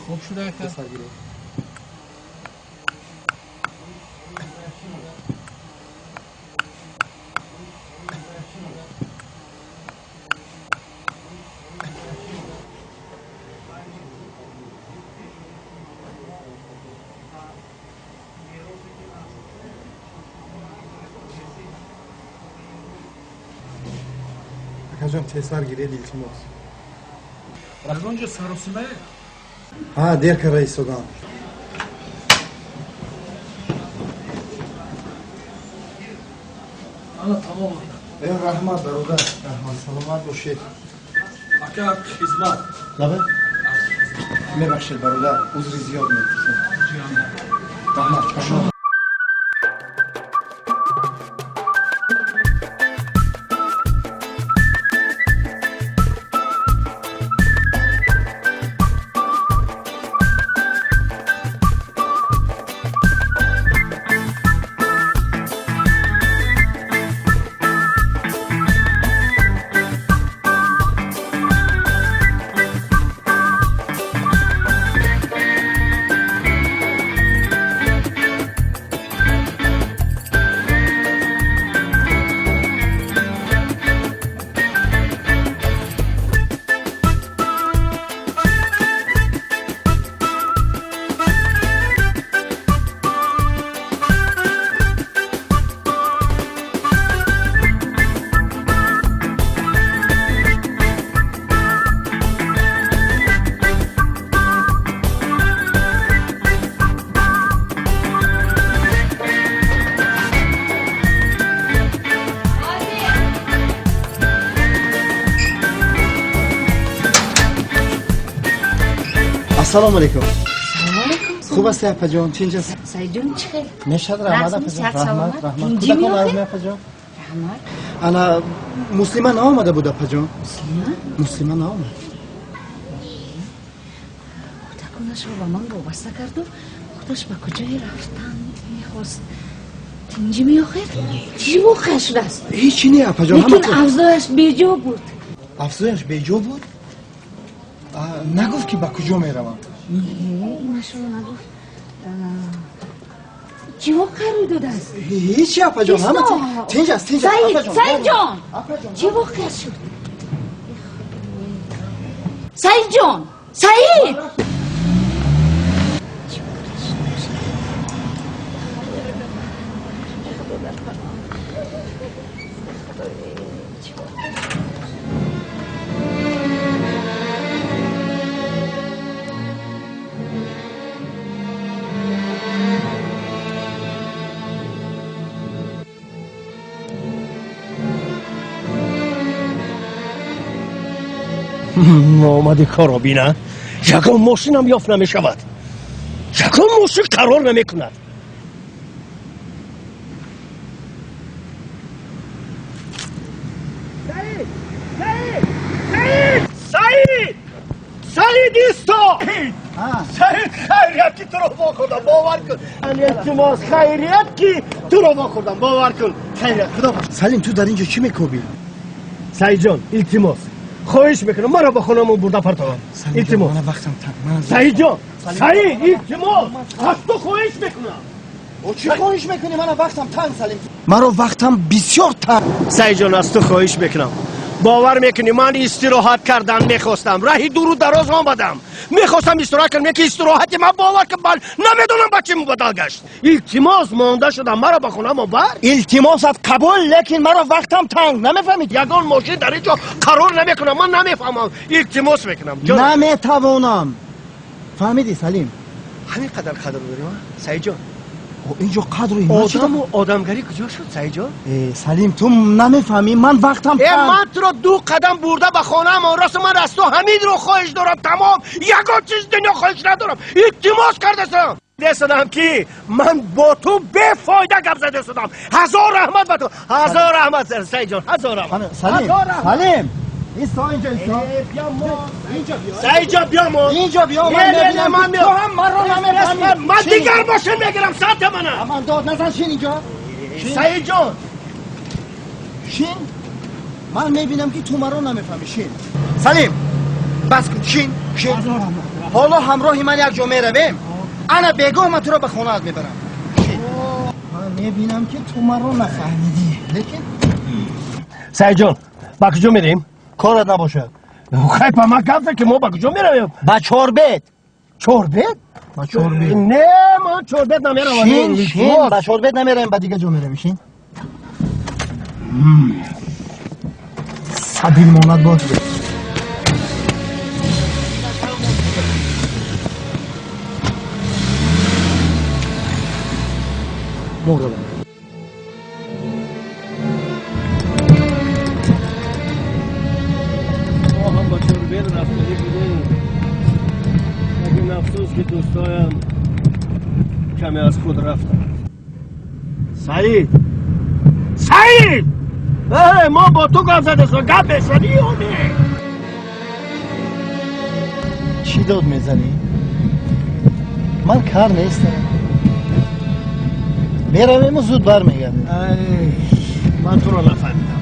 Хуб шуда ака. Акаҷон, тезтар гиред, илтимос. Аз он ҷо саросимае? Ҳа, дер карда истодам. Ана, тамом. Э, раҳмат, бародар, раҳмат, саломат бошед. Ака, хизмат. Лабе? Мебахшед, бародар, узри зиёд мепурсам. Раҳмат, раҳмат. Ассалому алайкум. Хуб ҳасти, апаҷон? Тинҷ аст? Саидҷон, чӣ хел? Мешад, раҳмат, апаҷон. Раҳмат, раҳмат. Кӯдакон арз, апаҷон. Раҳмат. Ана, Муслима наомада буд, апаҷон? Муслима? Муслима наомад. Кӯдаконашро ба ман вобаста карду худаш ба куҷое рафтан мехост. Тинҷӣ меохир? Чӣ воқеа шудааст? Ҳечи не, апаҷон. Лекин афзояш беҷо буд. Афзояш беҷо буд? Нагуфт, ки ба куҷо меравам? Инашро нагуфт. Чӣ воқеа рӯй додааст? Ҳечи, апаҷон, ҳама тинҷ аст, тинҷ аст. Саидҷон, чӣ воқеа шуд? Саидҷон, Саид! Омади корро бина, ягон мошинам ёфт намешавад, ягон мошин қарор намекунад. Саид, Саид, исто! Саид, хайрият, ки туро вохӯрдам, бовар кун. Илтимос, хайрият, ки туро вохӯрдам, бовар кун, хайрият, худо. Салим, ту дар ин ҷо чӣ мекобӣ? Саидҷон, илтимос, хоҳиш мекунам, маро ба хонамон бурда партовам, илтимос. Саидҷон, Саид, илтимос, аз ту хоҳиш мекунам. Чӣ хоҳиш мекунӣ? Мана вақтам танг, Салим, маро вақтам бисёр танг. Саидҷон, аз ту хоҳиш мекунам, бовар мекунӣ, ман истироҳат кардан мехостам, раҳи дуру дароз омадам, мехостам истироҳат кунам, ки истироҳати ман, бовар кун, бал намедонам ба чӣ мубаддал гашт. Илтимос, монда шудам, маро ба хонамо бар. Илтимосат қабул, лекин маро вақтам танг, намефаҳмид? Ягон мошин дар ин ҷо қарор намекунам, ман намефаҳмам, илтимос мекунам. Наметавонам, фаҳмидӣ, Салим? Ҳамин қадар қадр дорӣ, саидҷон? Инҷо қадру ҳиммат чӣ? Одаму одамгарӣ куҷо шуд, Саидҷон? Салим, ту намефаҳмӣ, ман вақтам танг. Ман туро 2 қадам бурда ба хонаам орасту, ман аз ту ҳаминро хоҳиш дорам, тамом. Ягон чиз дунё хоҳиш надорам. Илтимос кардастам. Дестадам ки ман бо ту бефоида гап задастадам. Ҳазор раҳмат ба ту. Ҳазор раҳмат, Саидҷон, ҳазор раҳмат. Салим, Салим. Исто инҷо, исто. Саидҷон, биё мо. Инҷо биё, ман мебинам. Ту ҳам маро намефаҳмӣ. Ман дигар мошин мегирам, сатҳ мана. Аман дод назан, шин инҷо. Саидҷон. Шин. Ман мебинам ки ту маро намефаҳмӣ, шин. Салим, бас кун, шин, шин. Ҳоло ҳамроҳи ман як ҷо меравем. Ана бегоҳ ман туро ба хонаат мебарам. Шин. Ман мебинам ки ту маро нафаҳмидӣ. Лекин Саидҷон, ба куҷо мерем? Корат набошад. Хай, ба ман гап зад ки мо ба куҷо меравем? Ба Чорбет. Чорбет? Ба Чорбет. Не, ман Чорбет намеравам. Шин, шин, ба Чорбет намеравем, ба дигар ҷо меравем, шин. Сабил монад бош. Муграб. Афсӯс ки дӯстоям каме аз худ рафтанд. Саид! Саид! Мо бо ту гап задастем, гап мезанӣ ё не? Чӣ дод мезанӣ? Ман кар нестам. Меравему зуд бармегардем. Ман туро нафаҳмидам.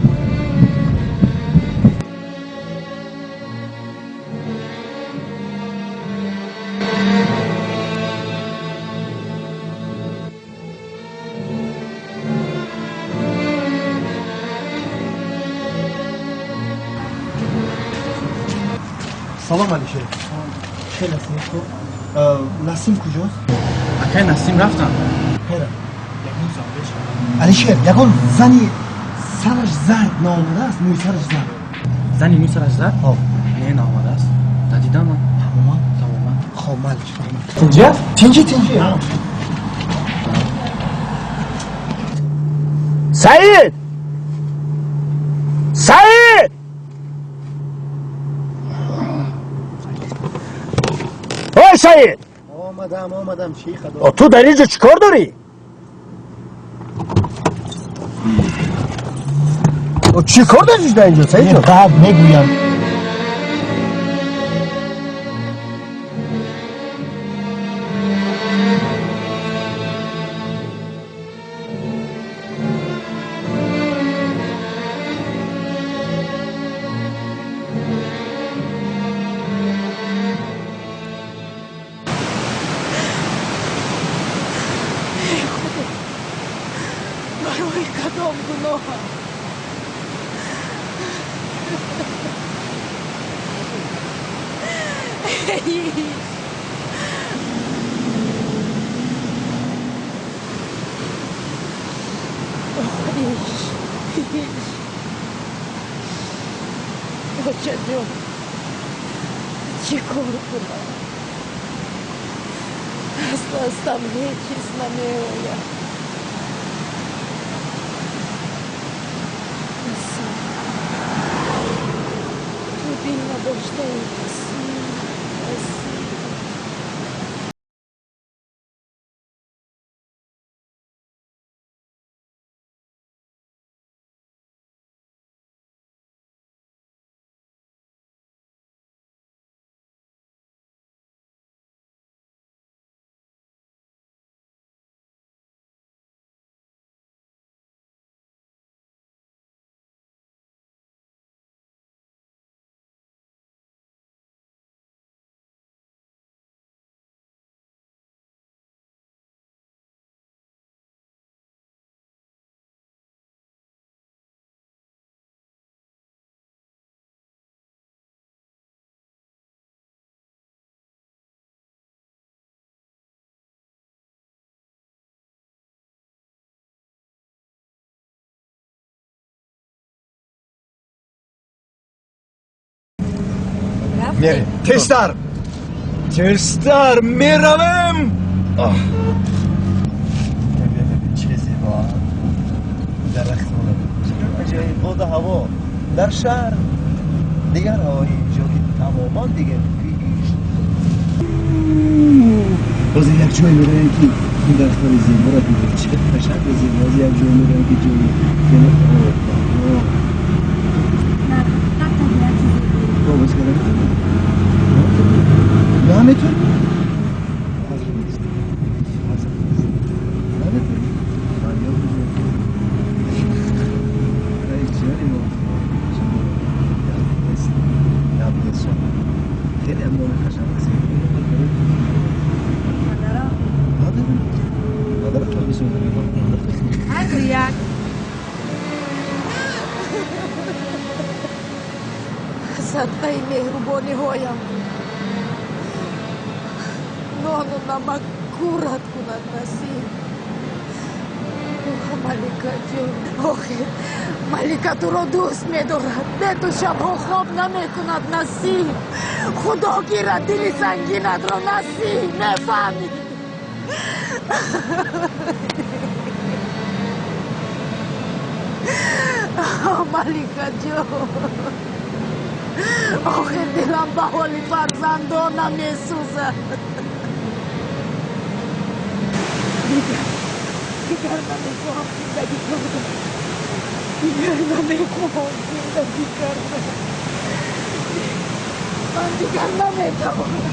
Салом, Алишер. Хеле ҳастӣ? Хуб. Насим куҷост? Акай Насим рафтам. Хеле. Алишер, ягон зани сараш зард наомадааст? Мӯи сараш зард. Зани мӯи сараш зард? Ҳо. Не, наомадааст. Надидам ман. Тамоман? Тамоман. Хоб, малиш, раҳмат. Тинҷи аст? Тинҷи, тинҷи. Саид! Саид! Ой, Саид! Омадам, омадам, чӣ хадо? Ту дар инҷо чӣ кор дорӣ? Чӣ кор дорӣ дар инҷо, Саидҷон? Баъд мегӯям. Барои кадом гуноҳам? Иш, иш. Очаҷон, чӣ кор кунам? Аз дастам ҳеҷ чиз намеояд. Насим, ту дил надоштаи, Насим, Насим. Мерем. Тезтар. Тезтар меравем. Дарахтона аҷоиб боду ҳаво дар шаҳр дигар ҳавои инҷо ки тамоман дигар биҳишт. Боз як ҷое меравем ки ин дарахтони зеборо бибинед, чӣ қадр қашанг ва зебо. Боз як ҷое меравем ки ҷои яъне Дар ҳақиқат табиати зебоӣ. Боз карда метавонӣ? Наметавонӣ? Наметавонӣ? Ман ёд мегирам. Ай ҷони мо, хеле ҳам номи қашанг зебо. Модарам. Модарам то бисёр. Ҳар як. Садқаи меҳрубониҳоям буд. Нону намак кӯрат кунад Насиб. Маликаҷон, охир Малика туро дӯст медорад. Бе ту шабҳо хоб намекунад Насиб. Худо гирад дили сангинатро Насиб, мефаҳмӣ? Маликаҷон, охир дилам ба ҳоли фарзандонам месӯзад. Дигар намехоҳам зиндагӣ кардам. Дигар намехоҳам зиндагӣ кардам. Ман дигар наметавонам.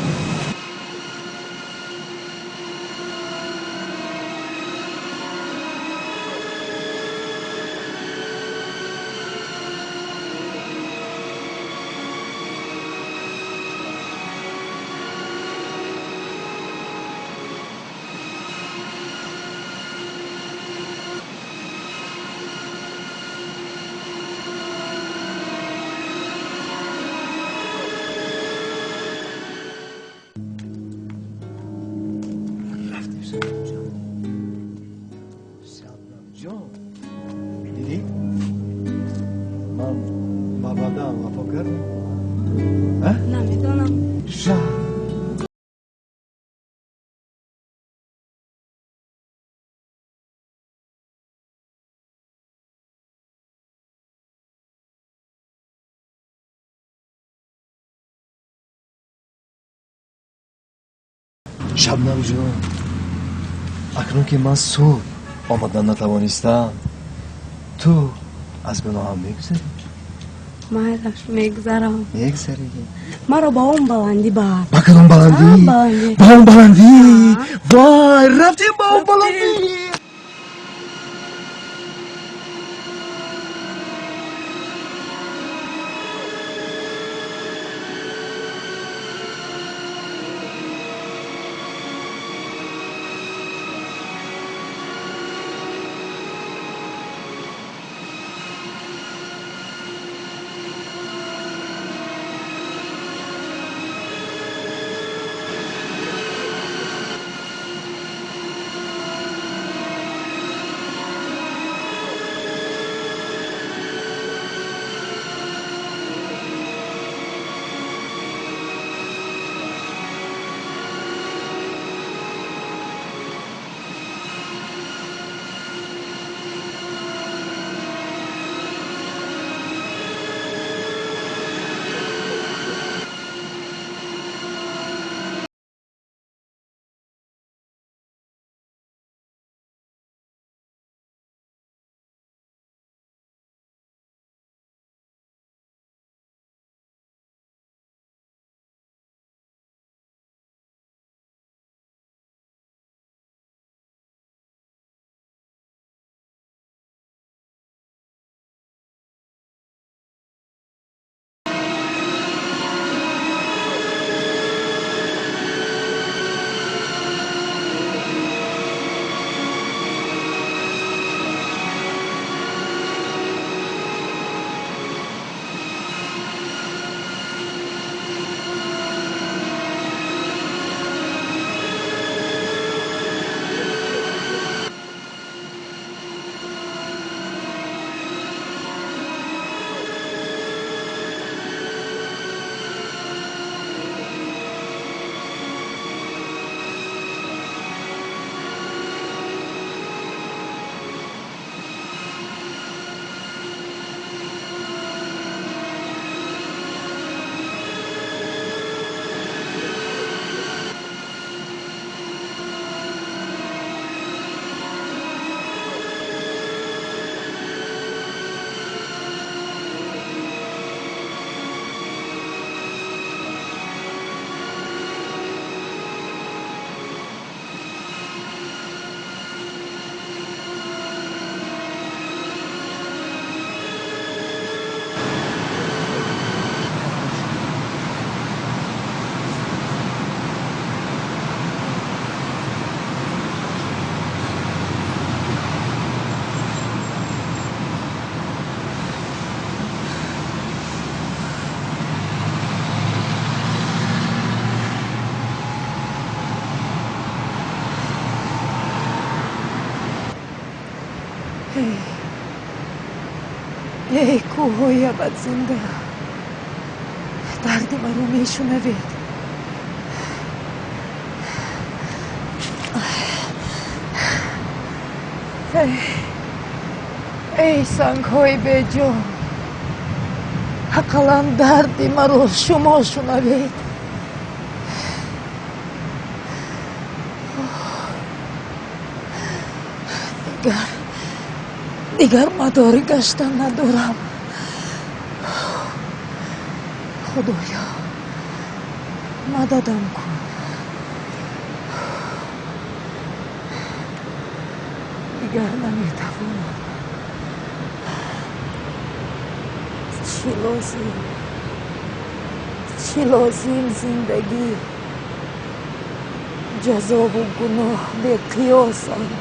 Шабнамҷон, дидӣ? Ман ба ваъдаам вафо кардам. Намедонам. Шабнамҷон, акнун ки ман субҳ омадан натавонистам, ту аз гуноҳам мегузарӣ? Майлаш, мегузарам. Мегузарӣ? Маро ба он баландӣ бар. Ба кадом баландӣ? Ба он баландӣ? Вой, рафтем ба он баландӣ. Эй кӯҳҳои абадзинда, дарди маро мешунавед. Эй сангҳои беҷон, ақаллан дарди маро шумо шунавед. Дигар мадори гаштан надорам. Худоё, мададам кун. Дигар наметавонам. Чӣ лозим, чӣ лозим зиндагӣ? Ҷазову гуноҳ беқиёсанд.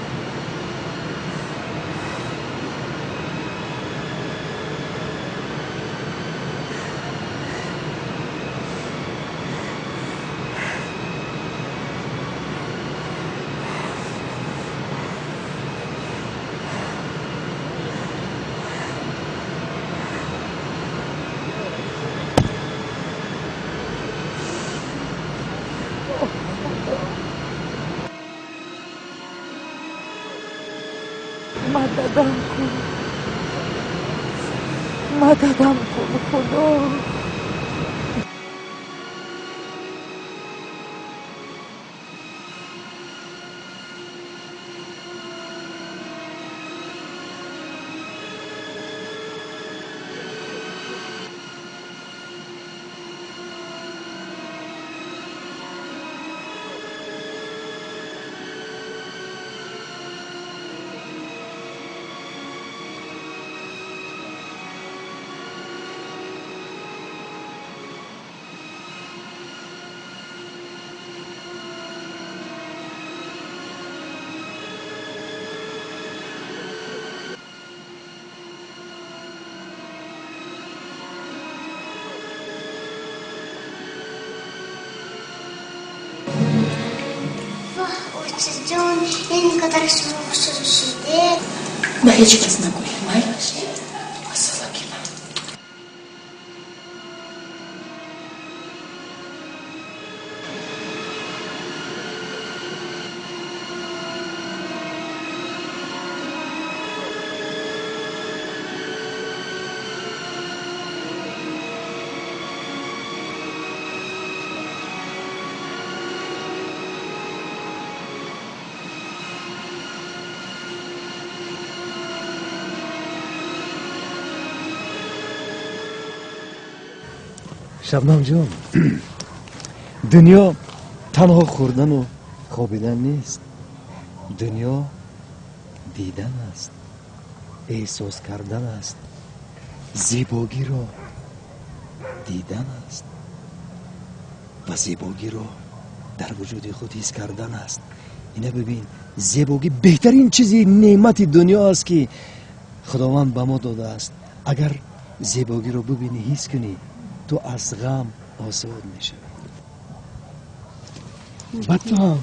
Мададам кун, мададам кун, Худо. Ҷон, ин қадар шумо хушрӯ шудед. Ба ҳеҷ кас нагӯед, майлаш? Асалаки ман. Шабнам ҷон, дунё танҳо хӯрдану хобидан нест. Дунё дидан аст, эҳсос кардан аст, зебогиро дидан аст ва зебогиро дар вуҷуди худ ҳис кардан аст. Ина бибин, зебогӣ беҳтарин чизи неъмати дунё аст, ки Худованд ба мо додааст. Агар зебогиро бибинӣ, ҳис кунӣ, ту аз ғам озод мешавӣ. Ва ту ҳам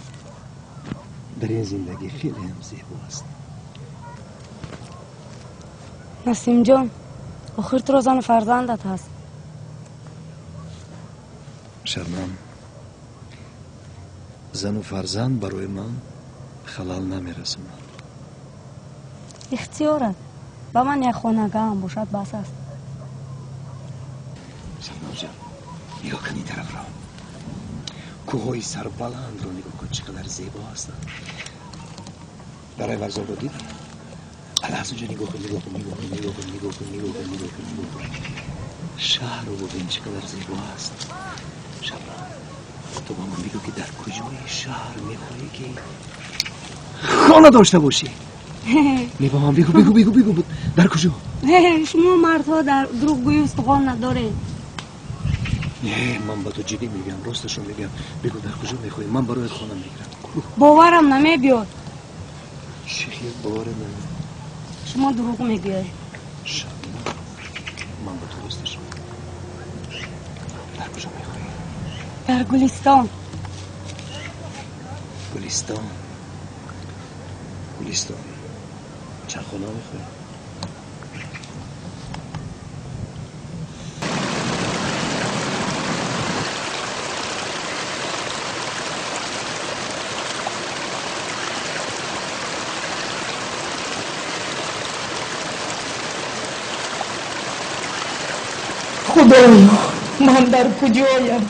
дар ин зиндагӣ хеле ҳам зебо аст. Насимҷон, охир туро зану фарзандат ҳаст. Шабнам, зану фарзанд барои ман халал намерасонанд. Ихтиёрат. Ба ман як хонагаам бошад, бас аст. Шабнамҷон, нигоҳ кун ин тарафро. Кӯҳҳои сарбаландро нигоҳ кун, чӣ қадар зебо ҳастанд. Дараи Варзобро дидӣ? Ала аз онҷо нигоҳ кун, нигоҳ кун, нигоҳ кун, нигоҳ кун, нигоҳ кун, нигоҳ кун, нигоҳ кун, нигоҳ кун. Шаҳрро бубин, чӣ қадар зебо аст. Шабнам, ту ба ман бигӯ, ки дар куҷои шаҳр мехоҳӣ, ки хона дошта бошӣ? Не, ба ман бигӯ, бигӯ, бигӯ, бигӯ, дар куҷо? Шумо мардҳо дар дурӯғгӯӣ устухон надоред. Не, ман ба ту ҷиддӣ мегӯям, росташро мегӯям. Бигӯ, дар куҷо мехоҳӣ, ман бароят хона мегирам. Боварам намебиёд. Чӣ хел боварат намеояд? Шумо дурӯғ мегӯед. Шабнам, ман ба ту росташро мегӯям. Дар куҷо мехоҳӣ? Дар Гулистон. Гулистон, Гулистон. Чанд хона мехоҳӣ? Худоё, ман дар куҷоям?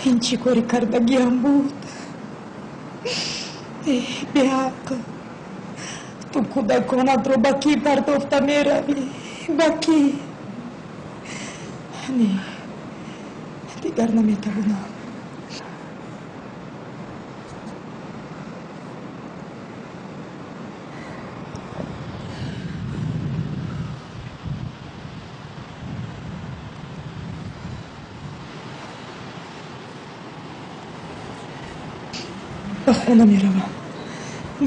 Ин чӣ кори кардагиам буд? Эҳ, беақл, ту кӯдаконатро ба кӣ партофта меравӣ? Ба кӣ? Не, дигар наметавонам. Ба хона меравам,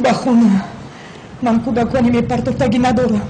ба хона. Ман кӯдакони мепартофтагӣ надорам.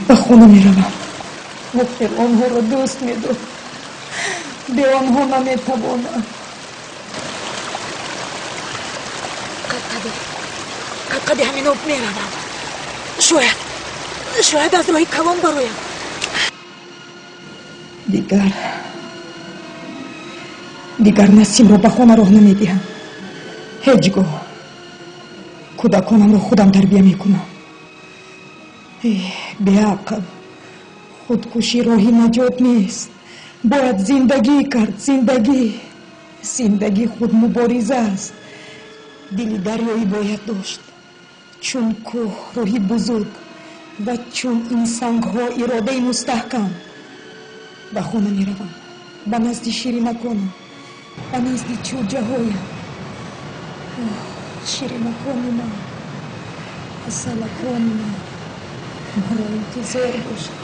Ба хона меравам. Охир онҳоро дӯст медорам. Бе онҳо наметавонам. Қадқади ҳамин об меравам. Шояд аз роҳи калон бароям. Дигар Насимро ба хона роҳ намедиҳам. Ҳеҷ гоҳ. Кӯдаконамро худам тарбия мекунам. Эҳ, беақл, худкушӣ роҳи наҷот нест. Бояд зиндагӣ кард, зиндагӣ. Зиндагӣ худ мубориза аст. Дили дарёӣ бояд дошт, чун кӯҳ рӯҳи бузург ва чун ин сангҳо иродаи мустаҳкам. Ба хона меравам, ба назди ширинаконам, ба назди чӯҷаҳоям. Ширинакони ман, асалакони ман, маро интизор бошад.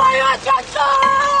Ой, очаҷон!